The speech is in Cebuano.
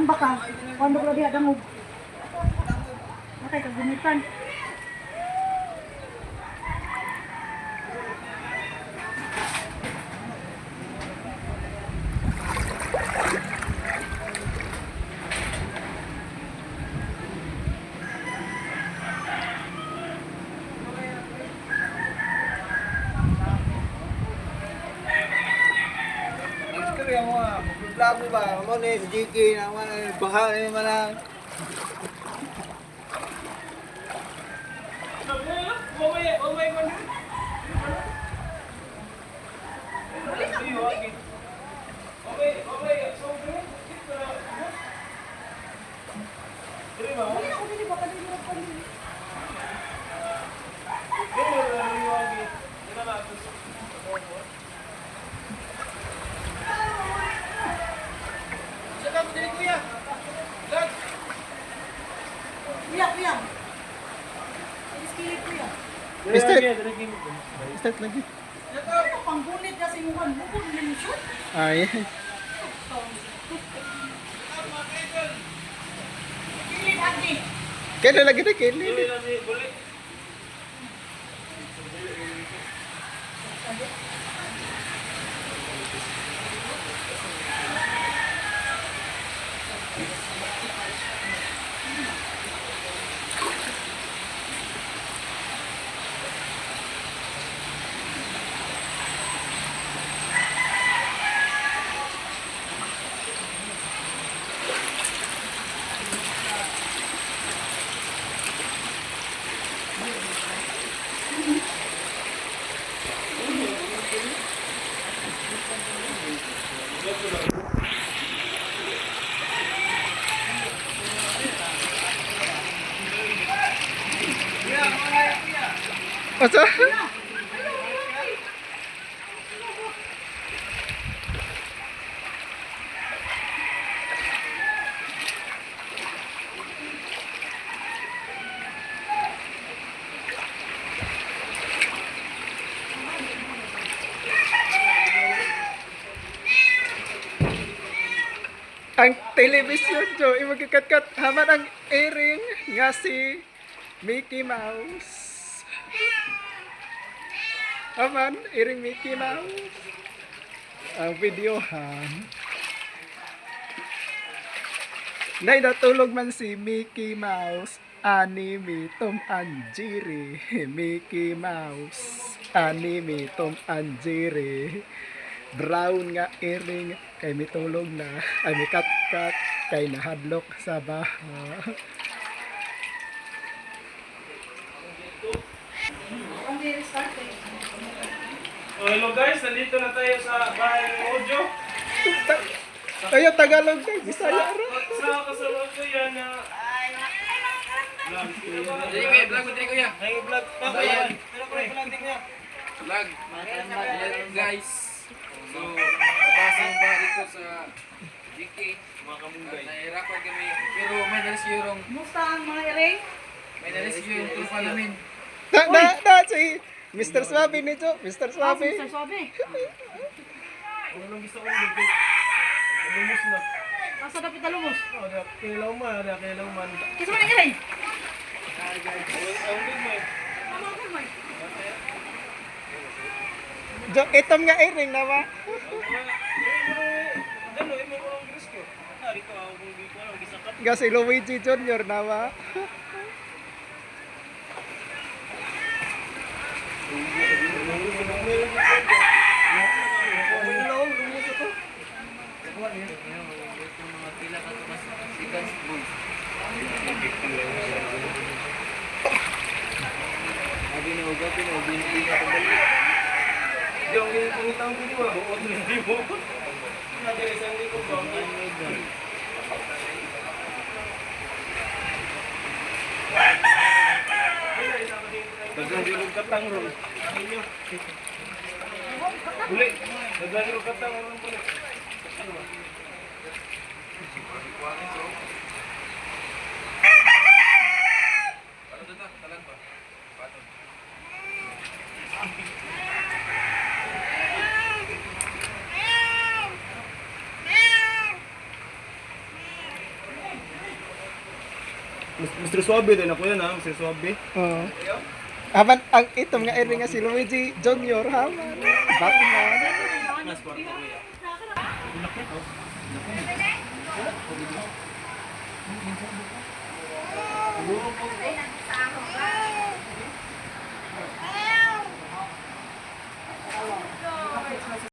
Kuan ba ka? Kuan ba ka diha dangog? Okay, kagunitan. Istorya mo ah, magbablog ba? Mo ni si JK na man baha ni man ang. Dili na ko dili ba kadili ra ko dili. Kuya, kuya. Iskilid kuya. Start. Start lagi. Ano panggunit kasi mo kan bukod ni shoot. Ay. Kilid agi. Kailan lagi na kailan? Asa? Ang television, Jo, imagkat-kat haman ang airing nga si Mickey Mouse. Haman, airing Mickey Mouse. Ang videohan. Nay, natulog man si Mickey Mouse. Anime Tom and Jerry. Mickey Mouse. Anime Tom and Jerry. Brown nga earring kay mitulog na ay mikat-kat kay nahadlok sa baha. Ang very start eh. Oh, hello guys, nandito na tayo sa bahay ng Ojo. Tayo Tagalog kay Bisaya ra. Sa kasalukuyan na Dili kuya, vlog mo dili kuya. Ay, vlog pa kuya. Pero pre, vlog din niya. Vlog. Vlog guys. So, nabasa ang baha dito sa GK. Mga kamunggay. At nahirapan kami. Pero may na-rescue yung Musta ang mga iring? may na-rescue yung tropa namin. Na na na si Mr. Swabe nito, Mr. Ah, si Swabe. Mr. Swabe. Ano gusto kong bibig? Lumos na. Asa dapat talumos? Oh, da kailaw man, da kailaw man. Kisa man ang iring? Ang good mo. Tama ko may. Jo, itom nga airing na ba? Dano imo ko ang rescue. Ari ko ako kung di ko alam gisakat. Nga si Luigi Jr. na ba? Mga pila ka to mas sikas boys. Abi na uga pina ubi na pagdali. Di ang pangitang ko di ba? Buot ni di mo. Nadiri sa hindi ko ba? Dagang bilog katang ron. Inyo. Uli, dagang bilog katang ron pala. Ano to ta? Talan ba? Paano? Mr. Suabe din ako yan ha, Mr. Suabe. Oo. Haman ang itom nga eri nga si Luigi Jr. Haman. Batman.